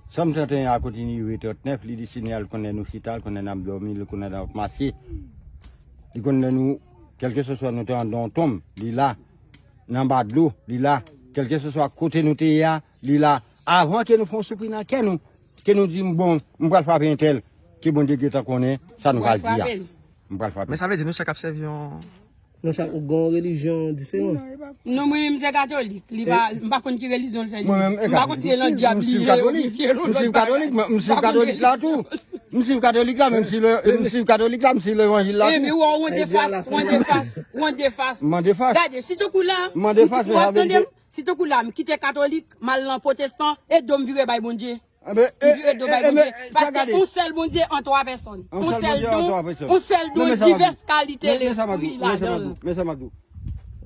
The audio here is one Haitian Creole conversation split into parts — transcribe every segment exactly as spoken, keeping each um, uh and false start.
Sòm trannteyen a kontinye trannteyen, li di, Senyè a, l konnen nou chita, l konnen n ap dòmi, l konnen n ap mache. Li konnen nou, kèlkeseswa nou te anndan yon tonm, li la. Nan ba dlo, li la. Kèlkeseswa kote nou te ye a, li la. Avan ke nou fè yon soupri nan kè nou, ke nou di, "Bon, m pral frape entèl," ke Bondye gentan konnen sa nou pral di a. M pral frape. Men sa vle di nou chak ap sèvi yon... Nou chak gen yon relijyon diferan. Non, mwen menm se katolik. Li pa, m pa konn ki relijyon l fè li. M pa konn si se nan dyab li ye oubyen si se nan lòt bagay. M swiv katolik la tou. M swiv katolik la, men m swiv le, m swiv katolik la, m swiv levanjil la tou. Epi w an defas, w an defas, w an defas. M an defas. Gade, si tankou la, m an defas, men w ap tande m, si tankou la, m kite katolik, m al nan pwotestan, e do m vire bay Bondye. M vire do bay Bondye. Paske yon sèl Bondye an twa pèsòn. Yon sèl don, yon sèl don, divès kalite lespri ladan l. Men sa m ap di w.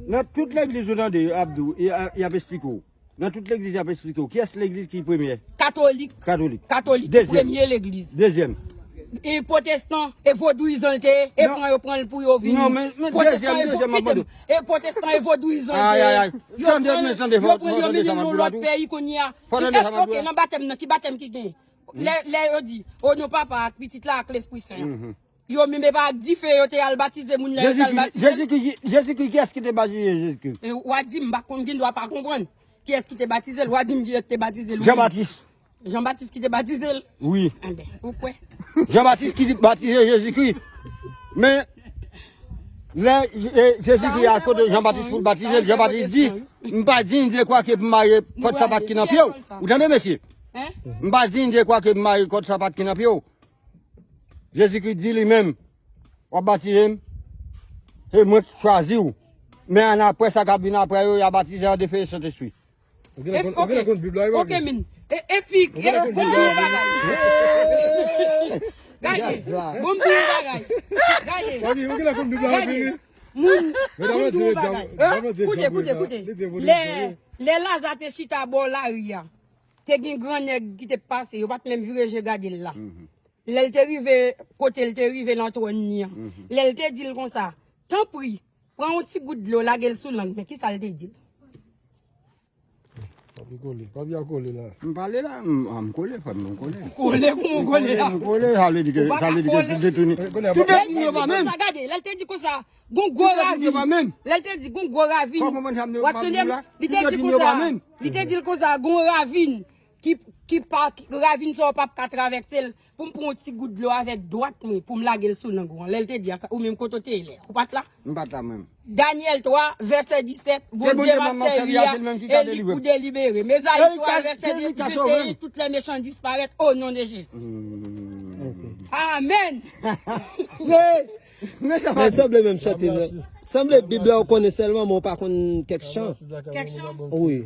Nan tout legliz ou tande, y ap di w, y ap esplike w. Nan tout legliz y ap esplike w. Kiyès legliz ki premye? Katolik. Katolik. Katolik ki premye legliz. Dezyèm. E pwotestan, e vodouyizan l te ye, e pran yo pran l pou yo vin. Non, men, men pwotestan dezyèm, e vo-, dezyèm, m ap kite m. E pwotestan, e vodouyizan l te ye. Ay, ay, ay. Yo pran l, yo pran l, yo mennen l nan lòt peyi kounye a. Èske, oke, nan batèm nan, ki batèm ki gen? Lè, lè yo di, o non Papa, ak Pitit la, ak Lespri Sen an. Yo menm e pa ak dife yo te al batize moun nan, yo te al batize. Jezikri, Jezikri, kiyès ki te batize Jezikri? E, w a di m pa konn, gen dwa pa konprann. Kiyès ki te batize l? W a di m kiyès ki te batize l, wi. Jan Batis. Jan Batis ki te batize l? Wi. Enben, ou kwè? Jan Batis ki te batize Jezikri. Men, lè, e, Jezikri al kote Jan Batis pou l batize l, Jan Batis di, "M pa diy de kwa ke pou mare kòd sapat ki nan pye w." Ou tande, mesye? M pa diy de kwa ke pou mare kòd sapat ki nan pye w. Jezikri di li menm, "W ap batize m, se mwen k chwazi w. Men annapre, sa k ap vin apre yo, y a batize an de fe e Sentespri." Ou gen lè konn Bib la, wi, papi. Oke, min. E, e fi, e, bon, bon bagay. Gade, bon, bon bagay. Gade. Papi, ou gen lè konn Bib la, wi. Moun, moun di yon bagay. Koute, koute, koute. Lè, lè Laza te chita bò lari a, te gen gran nèg ki te pase, yo pa t menm vire je gade l la. Lè l te rive kote l te rive nan twòn li an, lè l te di l konsa, "Tanpri, pran yon ti gout dlo, lage l sou lang mwen," kisa l te di l? Papi kole, papi a kole la. M pale la, m, a, m kole, frè m, m kole. Kole, kòman w kole la? M kole, sa vle di ke, sa vle di ke tout detounen. Tout detounen yo pa menm. Lè l te di konsa, gade, lè l te di gon gwo ravin. Lè l te di gon gwo ravin. W ap tande m? Li te di konsa, li te di l konsa, gon ravin ki, ki pa, ki, ravin sa w p ap ka travèse l. Pou m pran yon ti gout dlo avèk dwat mwen, pou m lage l sou lang ou an. Lè l te di a sa, ou menm kote w te ye lè a? Ou pa t la? M pa t la menm. Danyèl twa, vèsè disèt, Bondye m ap sèvi a, e li pou delibere. Mezayi twa, vèsè venteyen, tout lè mechan disparèt, o non de Jezi. Amèn. Men sanble menm chante nan, sanble Bib la ou konnen sèlman, men ou pa konn kèk chan. Kèk chan? Wi.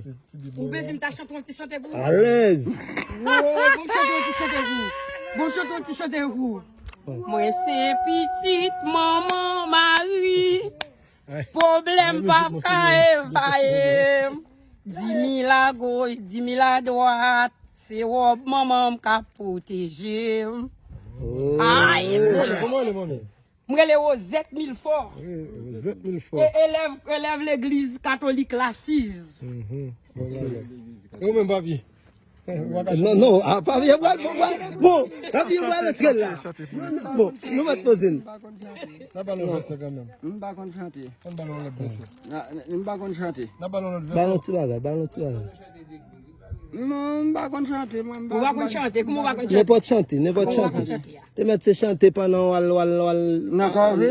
Ou bezwen m ta chante yon ti chante pou ou? Alèz. Wo, bon m chante yon ti chante pou ou. Bon m chante yon ti chante pou ou. Mwen se pitit manman Mari. Pwoblèm p ap ka envayi m. Di mil agoch, di mil adwat. Se wòb manman m k ap pwoteje m. Ay! Kòman li, manmi? M rele Wozèt Milfò. Wi, Wozèt Milfò. E elèv, elèv legliz katolik Lasiz. Mhm. Bon, bon, bon. E ou menm, papi? Non, non, a, papi, e pral, bon, bon, bon, papi, e pral antre la. Non, non, bon, nou mèt poze n. N a ba l yon vèsè kanmenm. M pa konn chante. Ann ba l yon lòt vèsè. N a, n, m pa konn chante. N a ba l yon lòt vèsè. Ba l yon ti bagay, ba l yon ti bagay. Non, m pa konn chante, mwen, m pa konn chante. Ou pa konn chante? Kouman ou pa konn chante? Nenpòt chante, nenpòt chante. Ou pa konn chante a? Te mèt se chante pandan w al, w al, w al nan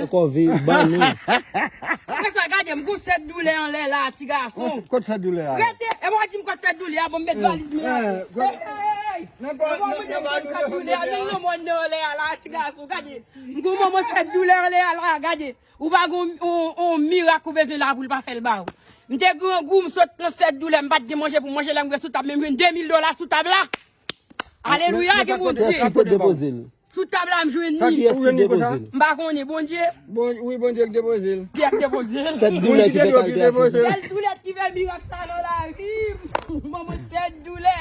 kòve, ban nou. Apre sa, gade m, gon sèt doulè anlè la, ti gason. Kot, kot sèt doulè a? Rete, e w a di m kot sèt doulè a, bon, m met valiz mwen atè. Hey, hey, hey. E w a mande m kot sèt doulè a, men yon mòn nan anlè a la, ti gason, gade. M gon manman sèt doulè anlè a la, gade. Ou pa gon on, on mirak ou bezwen la pou l pa fè l ba ou. M te grangou, m sot nan sèt doulè, m pa t gen manje pou m manje, lè m rive sou tab, men m jwenn de mil dola sou tab la. Alelouya, gen Bondye. Ki te depoze l? Sou tab la, m jwenn li. Kiyès ki depoze l? M pa konnen, Bondye. Bon, wi, Bondye ki depoze l. Ki ap depoze l? Sèt doulè ki fè l depoze l. Sèl doulè ki fè mirak sa nan lavi m. Manman sèt doulè.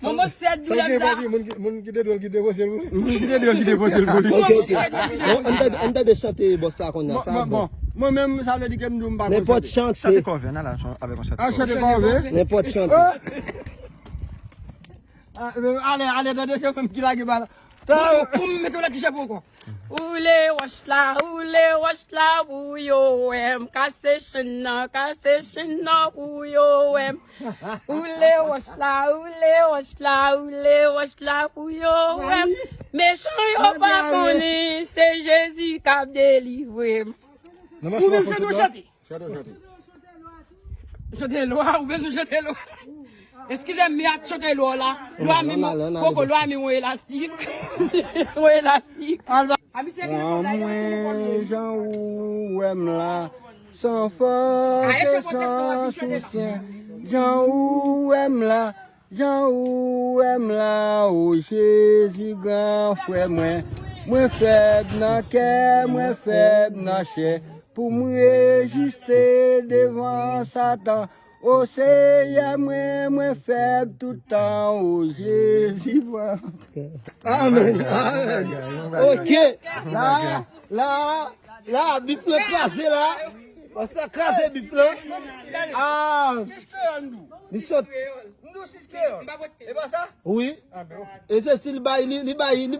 Manman sèt doulè m sa. Moun ki, moun ki te dwe l ki depoze l pou li. Moun ki te dwe l ki depoze l pou li. Ok, ok. Bon, ann tande, ann tande chante bòs sa konnya, sa bon. Mwen menm, sa vle di ke m di w m pa konn chante. Nenpòt chante. Chante kòve, ann al avèk yon chante kòve. A, chante kòve? Nenpòt chante. Ah, men ale, ale, tande, se menm ki lage bal. Pou, pou m mete w lòt ti chapo ankò. Woule wòch la, woule wòch la pou yo wè m. Kase chenn nan, kase chenn nan pou yo wè m. Woule wòch la, woule wòch la, woule wòch la pou yo wè m. Mechan yo pa konnen, se Jezi k ap delivre m. Ou menm chante, w chante. Chante, chante. Chante lwa, ou bezwen chante lwa. Eskize m, mi a chante lwa la. Lwa mi, poko lwa mi, yon elastik. Yon elastik. A misye ki nan kòb la, li ap fini kòb li. Jan ou wè m la, san fòs e san soutyen. Jan ou wè m la, jan ou wè m la, o Jezi, gran frè mwen. Mwen fèb nan kè, mwen fèb nan chè. Pou m reziste devan Satan. O Seyè mwen, mwen fèb tout tan, o Jezi, pran. Amèn, amèn. Ok, la, la, la, bif lan kraze la. Pastè kraze bif lan. Ah, li sot. Wi. E se si li bay, li, li bay, li